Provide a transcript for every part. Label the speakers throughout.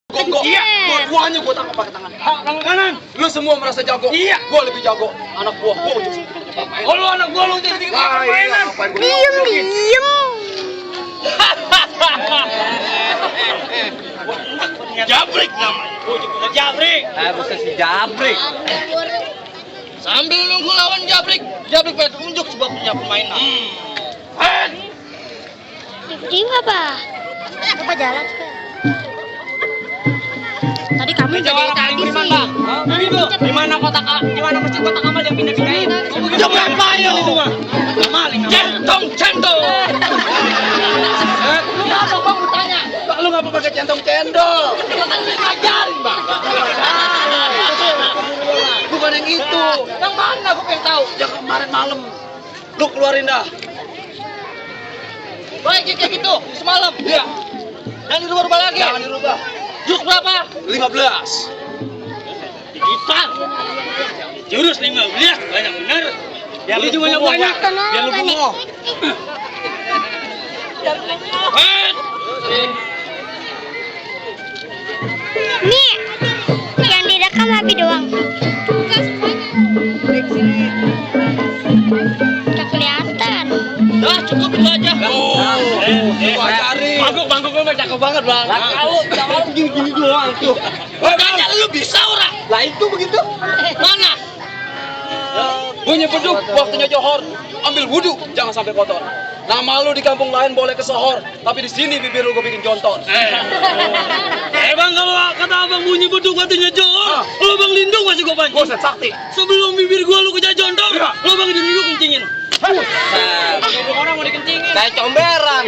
Speaker 1: Gonggok. Iya. Dua-duanya gue tangkap pakai tangan.
Speaker 2: Tangan kanan.
Speaker 1: Lu semua merasa jago.
Speaker 2: Iya.
Speaker 1: Gue lebih jago. Anak buah gue jadi pemain.
Speaker 2: Oh, lu anak gua lu jadi mainan.
Speaker 3: Diem.
Speaker 2: Jabrik namanya. Gua juga jabrik.
Speaker 4: Bukan si Jabrik.
Speaker 2: Sambil nunggu lawan Jabrik, Jabrik pengen tunjuk sebab punya permainan.
Speaker 3: Di apa? Apa jalan? Tadi kami
Speaker 2: Jawara
Speaker 3: dari
Speaker 2: paling
Speaker 3: tadi
Speaker 2: beriman,
Speaker 3: sih.
Speaker 2: Bang. Begitu. Di mana masjid kotak amal yang pindah-pindahin? Itu ngapain itu mah? Maling. Centong.
Speaker 1: Lu ngapa bang bertanya? Lu ngapa pakai centong-cendol?
Speaker 2: Kan ngajarin, Bang.
Speaker 1: Bukan yang itu.
Speaker 2: Yang mana gua pengen tahu?
Speaker 1: Yang kemarin malam. Lu keluarin dah.
Speaker 2: Baik kayak gitu, semalam.
Speaker 1: Iya.
Speaker 2: Dan dirubah lagi.
Speaker 1: Jangan dirubah.
Speaker 2: Jurus berapa?
Speaker 1: 15.
Speaker 2: Kita. Jurus 15 banyak benar. Biar lu juga banyak.
Speaker 1: Biar lu bengong.
Speaker 3: Nih, yang direkam Happy doang. Gak kelihatan.
Speaker 2: Dah cukup itu aja.
Speaker 1: Gua ajarin.
Speaker 2: Bangkuk lu cakep banget, Bang. Kalau gini-gini doang tuh. Makanya lu bisa ora?
Speaker 1: Lah itu begitu.
Speaker 2: Mana?
Speaker 1: Bunyi beduk waktunya johor. Ambil wudhu, jangan sampai kotor. Nama lu di kampung lain boleh kesohor, tapi di sini bibir lu gue bikin jontor.
Speaker 2: Bang, kalau kata abang bunyi beduk waktunya johor, lu bang lindung masih gua pancing.
Speaker 1: Gue set sakti.
Speaker 2: Sebelum bibir gua lu kejar jontor,
Speaker 1: Iya.
Speaker 2: lu bang diri lu kencingin. Orang mau dikencingin.
Speaker 4: Kayak comberan.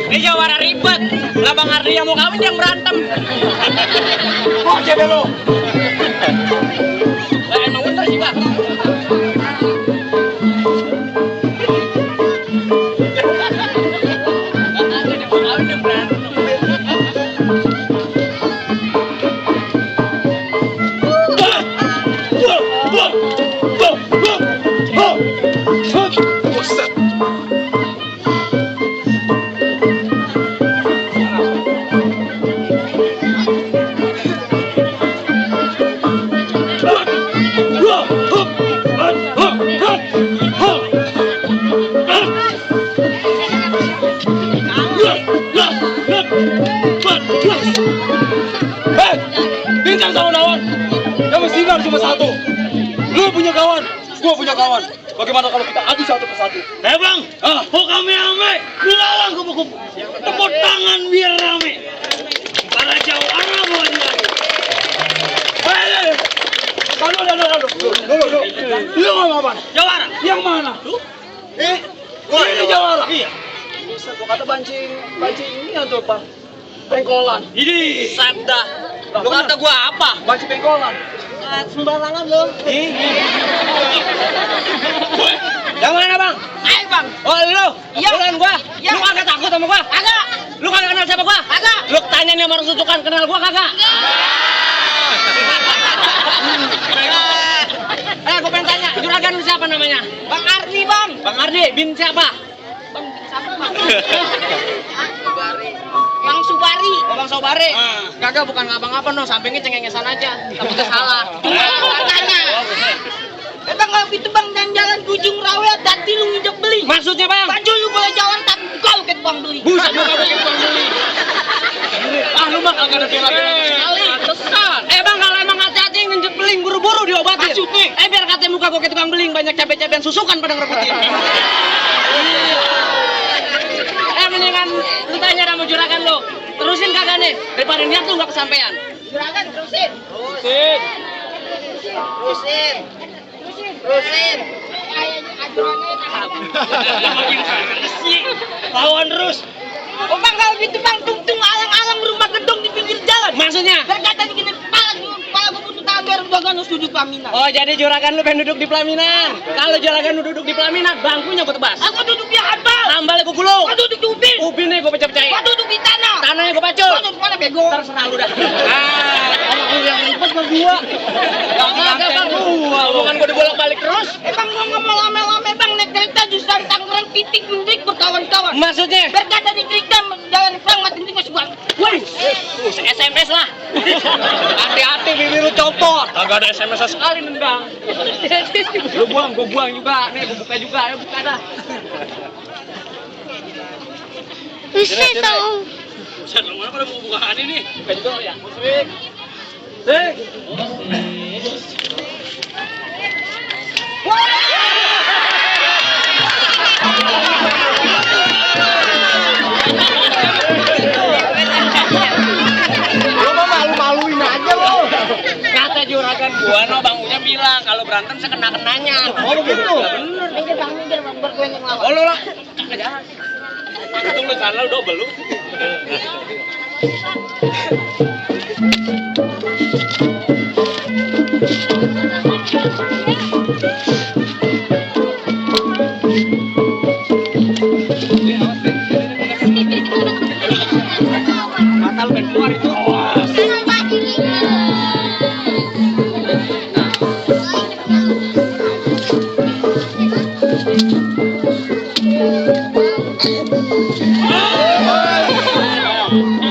Speaker 2: Ini jawara ribet. Lah Bang Ardi yang mau kawin yang berantem.
Speaker 1: Kok cewek lu?
Speaker 2: Lah emang bener sih, Bang.
Speaker 1: Buset. Bintang sama lawan. Yang bersinar cuma satu. Lu punya kawan, gua punya kawan. Bagaimana kalau kita adu satu persatu?
Speaker 2: Bang, kok kami ame? Dilarang kupu-kupu. Tepuk tangan biar rame. Para jawara mau lagi.
Speaker 1: Lu ngomong apa?
Speaker 2: Jawara.
Speaker 1: Yang mana?
Speaker 2: Gua
Speaker 1: ini jawara.
Speaker 2: Iya.
Speaker 1: Buset, gua kata bancing ini atau apa? Pengkolan.
Speaker 2: Ini sabda. Lu kata gua apa?
Speaker 1: Bancing pengkolan.
Speaker 2: Sembarangan lo.
Speaker 4: Yang mana, Bang?
Speaker 2: Ayo Bang.
Speaker 4: Oh, lu.
Speaker 2: Iya.
Speaker 4: Bulan gua.
Speaker 2: Iya.
Speaker 4: Lu kagak takut sama gua?
Speaker 2: Kagak.
Speaker 4: Lu kagak kenal siapa gua?
Speaker 2: Kagak.
Speaker 4: Lu tanya nih sama orang susukan kenal gua kagak? Gua pengen tanya, juragan lu siapa namanya?
Speaker 2: Bang Ardi, Bang.
Speaker 4: Bang Ardi, bin siapa?
Speaker 2: Bang siapa, Bang? Bang Subari.
Speaker 4: Oh, Bang Sobari. Kagak, bukan ngapa-ngapa no, sampingnya cengengesan aja. Takutnya salah.
Speaker 2: Katanya. Bang kalau gitu Bang jalan ke ujung rawa tadi lu nginjek beli.
Speaker 4: Maksudnya, Bang?
Speaker 2: Baju lu boleh jalan tapi kau ke tukang beli.
Speaker 4: Buset, lu kagak kayak tukang beli. Lu mah kagak ada bela-bela sekali.
Speaker 2: Pantesan.
Speaker 4: Bang, kalau emang hati-hati nginjek beling, buru-buru diobatin.
Speaker 2: Maksudnya?
Speaker 4: Biar katanya muka gua kayak tukang beling, banyak cabai-cabean susukan pada ngerebutin. Mendingan lu tanya sama juragan lu. Terusin kagak nih, daripada niat lu nggak kesampean.
Speaker 2: Juragan terusin. Terusin. Kayaknya ajurannya
Speaker 4: Lawan terus.
Speaker 2: Oh Bang kalau gitu Bang tung alang-alang rumah gedung di pinggir jalan.
Speaker 4: Maksudnya?
Speaker 2: Biar kata bikin kepala gua butuh tangan biar juragan harus duduk pelaminan.
Speaker 4: Oh, jadi juragan lu pengen duduk di pelaminan. Kalau juragan lu duduk di pelaminan, bangkunya gua tebas.
Speaker 2: Aku duduk di atas.
Speaker 4: Tambalnya gua gulung.
Speaker 2: Aku duduk di ubin.
Speaker 4: Ubinnya gua pecah-pecahin.
Speaker 2: Aku duduk di tanah.
Speaker 4: Tanahnya gua pacul.
Speaker 2: Aku duduk mana bego?
Speaker 4: Terserah lu dah. Orang yang ribet berdua. Kagak bang. Omongan gua dibolak-balik terus.
Speaker 2: Bang, gua nggak mau lame-lame bang. Naik kereta jurusan Tangerang titik mendik berkawan-kawan.
Speaker 4: Maksudnya?
Speaker 2: Berkata di kereta jalan Frank mati masuk bang.
Speaker 4: Woi, SMS lah. Hati-hati bibir lu copot. Kagak ada SMS sekali nendang. Lu buang, gua buang juga. Nih, gua buka juga. Ayo buka dah.
Speaker 3: Buset tau.
Speaker 4: Buset, lu mana pada mau bukaan ini? Buka juga ya. Musik. Sik.
Speaker 1: Lu mah malu-maluin aja lo.
Speaker 4: Kata juragan gua, no bangunya bilang kalau berantem sekena-kenanya.
Speaker 1: Oh begitu.
Speaker 4: Bener.
Speaker 2: Minggir bang, minggir bang. Berkueng yang lawan.
Speaker 4: Oh lu lah. Jangan. Itu lu salah lu double lu. Mata lu kan keluar itu.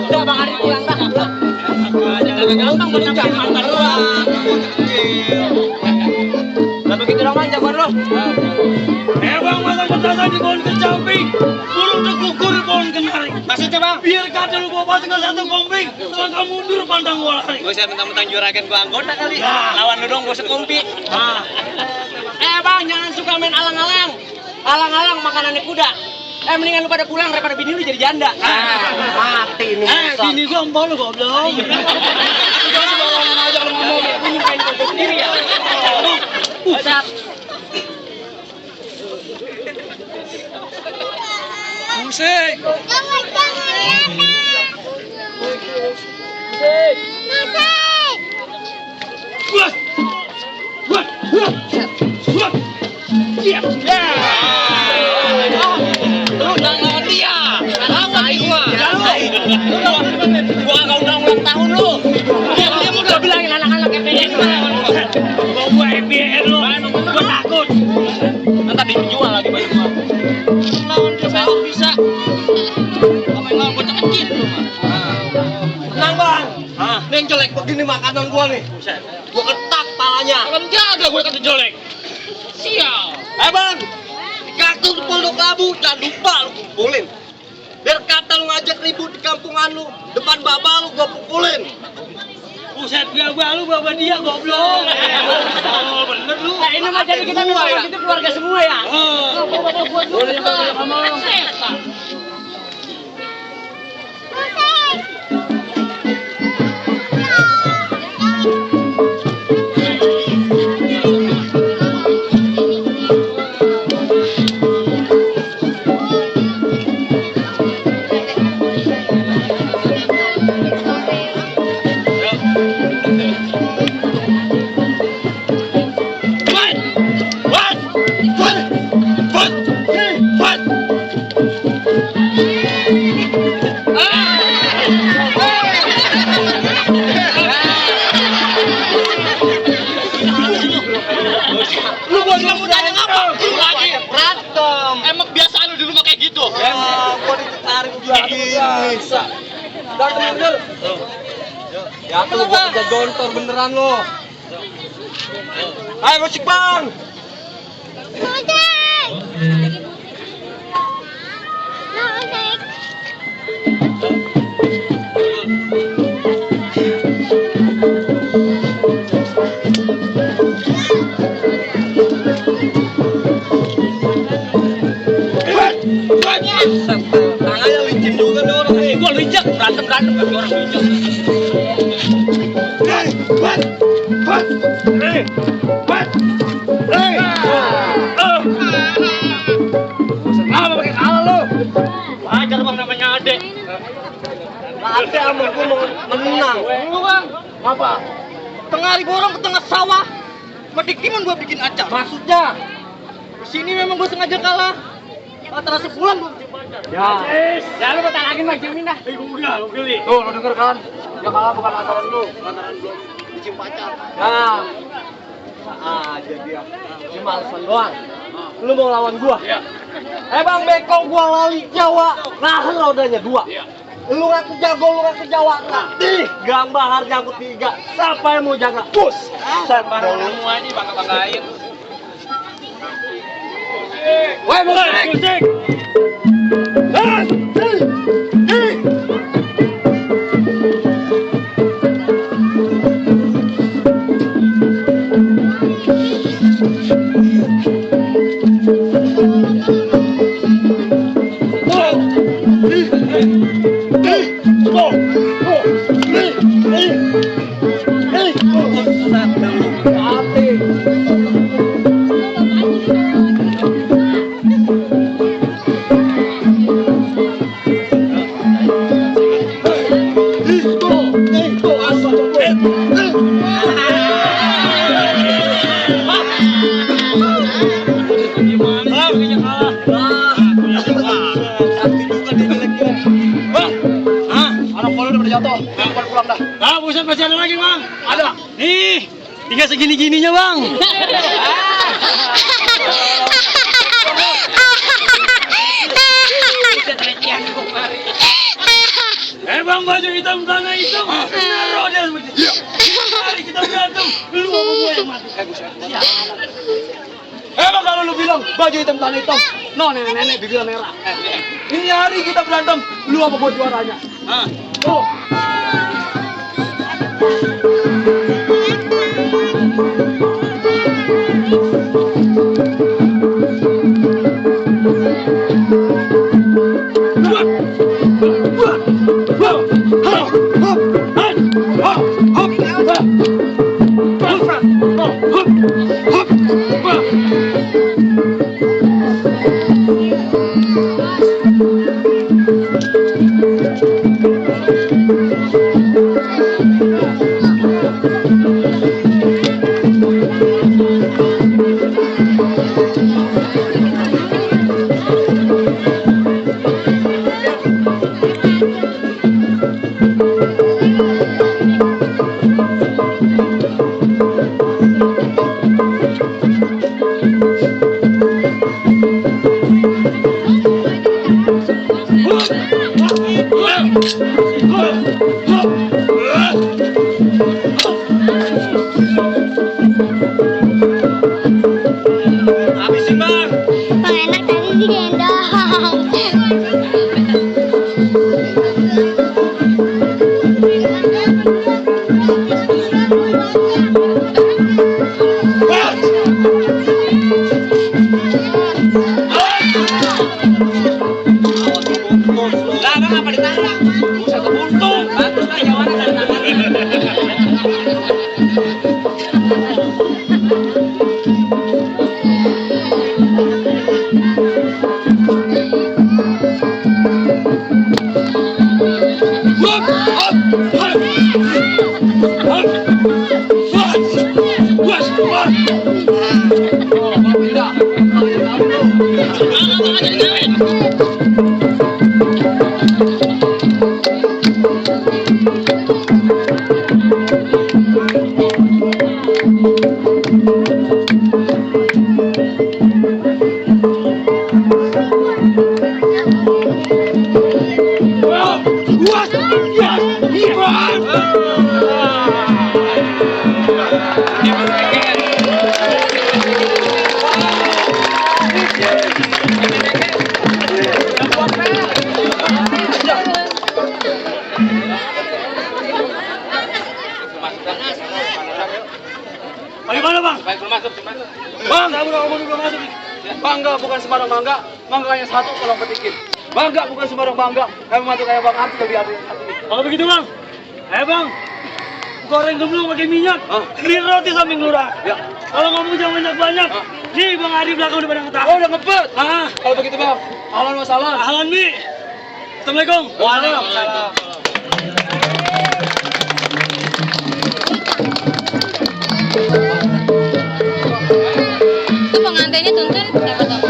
Speaker 4: Udah Bang Ari pulang dah. Jangan gampang berbicara mantan doang. Lah begitu dong manja gua lu.
Speaker 2: Bang, masa petasan di pohon kecapi. Burung terkukur di pohon kenari.
Speaker 4: Maksudnya Bang?
Speaker 2: Biar kata lu bawa pasukan satu kambing. Selangkah mundur pandang gua lari.
Speaker 4: Gua saya mentang-mentang juragan gua anggota kali.
Speaker 2: Nah.
Speaker 4: Lawan lu dong gua sekompi.
Speaker 2: Nah,
Speaker 4: Bang, jangan suka main alang-alang. Alang-alang makanannya kuda. Mendingan lu pada pulang daripada bini lu jadi janda.
Speaker 1: Mati ini.
Speaker 2: bini gua empol lu goblok.
Speaker 4: Jangan sembarangan aja kalau ngomong. Ini main gua sendiri ya. Buset. Musik.
Speaker 3: Jangan lihat. Musik.
Speaker 2: Wah. Wah. Wah. Wah. Siap.
Speaker 4: Lu jangan dia. Lawan gua. Gua enggak undang ulang tahun lu. Dia udah bilangin anak-anak FBN
Speaker 2: Gua FBN lu. Gua takut.
Speaker 4: nanti dijual lagi baju gua. Lawan bisa bisa. Komen lawan bocah kecil lu mah.
Speaker 1: Tenang bang.
Speaker 4: Hah?
Speaker 1: Nih yang jelek begini makanan gua nih.
Speaker 4: Buset.
Speaker 1: Gua ketak palanya.
Speaker 4: Kan jaga gue kata jelek. Sial.
Speaker 1: Bang. Kartu di Pondok Labu, jangan lupa lu kumpulin. Biar kata lu ngajak ribut di kampungan lu, depan bapak lu gua pukulin.
Speaker 2: Buset, gua lu bawa dia goblok. Oh, bener lu.
Speaker 4: Nah, ini mah jadi kita memang
Speaker 1: ya?
Speaker 4: begitu keluarga semua ya.
Speaker 2: Oh.
Speaker 4: Boleh yang banyak ngomong.
Speaker 1: Lu buat kamu tanya ngapa? Lu lagi berantem.
Speaker 4: Emang biasaan lu di rumah kayak gitu?
Speaker 1: Gua ditarik lagi. Bisa. Datang bener. Ya tuh gua kerja jontor beneran lo. Ayo musik bang.
Speaker 3: Musik. Musik.
Speaker 1: Tangannya licin juga nih orang nih.
Speaker 4: Gua lu injak berantem kan orang lu injak.
Speaker 1: Apa pakai kalah lo?
Speaker 4: Wajar bang namanya adek.
Speaker 1: Ate sama gua mau menang.
Speaker 4: Lu bang.
Speaker 1: Apa?
Speaker 4: Tengah hari borong ke tengah sawah. Madikiman gua bikin acar.
Speaker 2: Maksudnya?
Speaker 4: Di sini memang gua sengaja kalah. Antara sebulan gua bikin pacar.
Speaker 2: Ya lu bentar lagi mah Jimin dah. Udah, lu geli.
Speaker 1: Tuh, lu denger kan? Yang kalah bukan lantaran lu, lantaran lu bikin pacar.
Speaker 2: Nah. Aja dia. Cuma alasan doang. Lu mau lawan gua?
Speaker 1: Iya.
Speaker 2: Emang bekong gua lali Jawa, nahan rodanya 2.
Speaker 1: Iya.
Speaker 2: Lu ngaku jago, lu ngaku Jawa. Nih, Gang Bahar jago 3. Siapa yang mau jaga? Pus.
Speaker 4: Sembarang semua ini bangga-banggain.
Speaker 1: Woi, musik! Jatuh, pulang dah.
Speaker 2: Ah, buset masih ada lagi, Bang. Ada. Nih, tinggal segini-gininya, Bang. Bang, baju hitam tanah hitam. Naruh dia seperti itu. Mari kita berantem. Lu mau gue yang mati.
Speaker 1: Emang kalau lu bilang baju hitam tanah hitam, no nenek-nenek bibir merah. Ini hari kita berantem, lu apa gua juaranya? Tuh.
Speaker 2: Habisin, Bang.
Speaker 3: Kalau enak tadi digendong.
Speaker 4: Lah, Bang, apa ditangkap? Bisa kebuntung. Bantu lah jawaban dari tangan.
Speaker 2: Bagaimana, Bang?
Speaker 1: Baik, belum masuk.
Speaker 2: Bang, kamu udah ngomong belum masuk.
Speaker 1: Bangga bukan sembarang bangga, bangga hanya satu kalau petikin. Bangga bukan sembarang bangga, kayak membantu kayak Bang Arti lebih ada yang satu ini.
Speaker 2: Kalau begitu, Bang. Ayo, Bang. Goreng gemblung pakai minyak. Beli roti samping lurah.
Speaker 1: Ya.
Speaker 2: Kalau ngomong jangan banyak-banyak. Nih, Bang Adi belakang udah pada ngetahui.
Speaker 1: Oh, udah ngebet.
Speaker 2: Ah,
Speaker 1: Kalau begitu Bang, ahlan masalah.
Speaker 2: ahlan, Mi. Assalamualaikum.
Speaker 1: Waalaikumsalam.
Speaker 5: Itu pengantinnya tuntun siapa tuh?